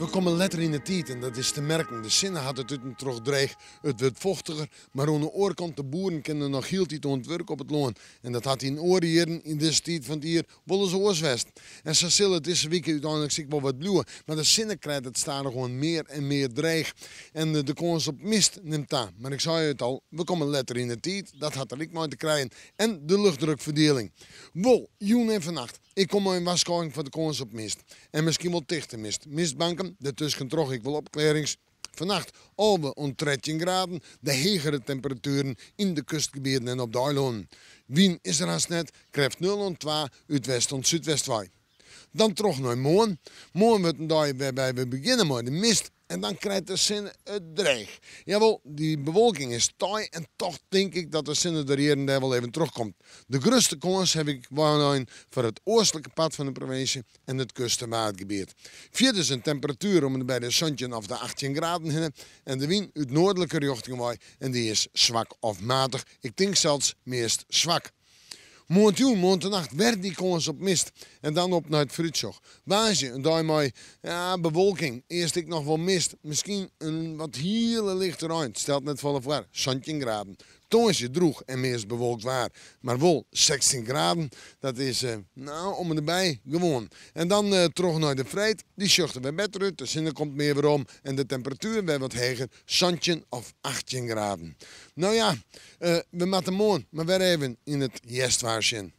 We komme letter yn de tiid en dat is te merken. De sinne hat it út en troch dreech. It wurdt fochtiger, mar oan de oare kant de boeren kinne noch hieltyd oan it wurk op it lân. En dat hat yn oare jierren yn dizze tiid fan it jier wolris oars west. En sa sil it dizze wike úteinlik ek wol wat bliuwe. Mar de sinne krijt it stadichoan mear en mear dreech. En de kâns op mist nimt ta. Mar ik sei it al, we komme letter yn de tiid. Dat hat der ek mei te krijen. En de luchtdrukferdieling. Wol, jûn en fannacht. Ik kom mei in warskôging foar de kâns op mist. En miskien wol tichte mist. Mistbanken, dêrtusken troch ek wol opklearrings. Fannacht 11 oant 13 graden, de hegere temperatueren yn de kustgebieten en op de eilannen. Wyn is der hast net, krêft 0 oant 2 út west oant súdwest wei. Dan troch nei moarn. Moarn wurdt in dei wêrby't we begjinne mei de mist en dan krijt de sinne it dreech. Jawol, dy bewolking is taai en toch tink ik dat de sinne der hjir en dêr wol even trochkomt. De grutste kâns haw ik waarnommen foar it oastlike part fan de provinsje en it kust- en Waadgebiet. Fierders in temperatuer om en by de 17 of de 18 graden hinne en de wyn út noardlike rjochting wei en dy is swak of matich. Ik tink sels meast swak. Moarntejûn, moarntenacht wer dy kâns op mist. En dan op nei it foarútsjoch. Woansdei in dei mei ja, bewolking. Earst ek noch wol mist. Miskien in wat hiele lichte rein. Stelt net folle foar. 17 graden. Tongersdei drûch en meast bewolkt waar. Mar wol 16 graden. Dat is, eh, nou, om en derby gewoan. En dan eh, troch nei de freed. Dy sjocht der wer better út. De sinne komt mear werom en de temperatuer wer wat heger. 17 of 18 graden. No ja, eh, we moatte moarn mar wer even yn it hjerstwaar sjen.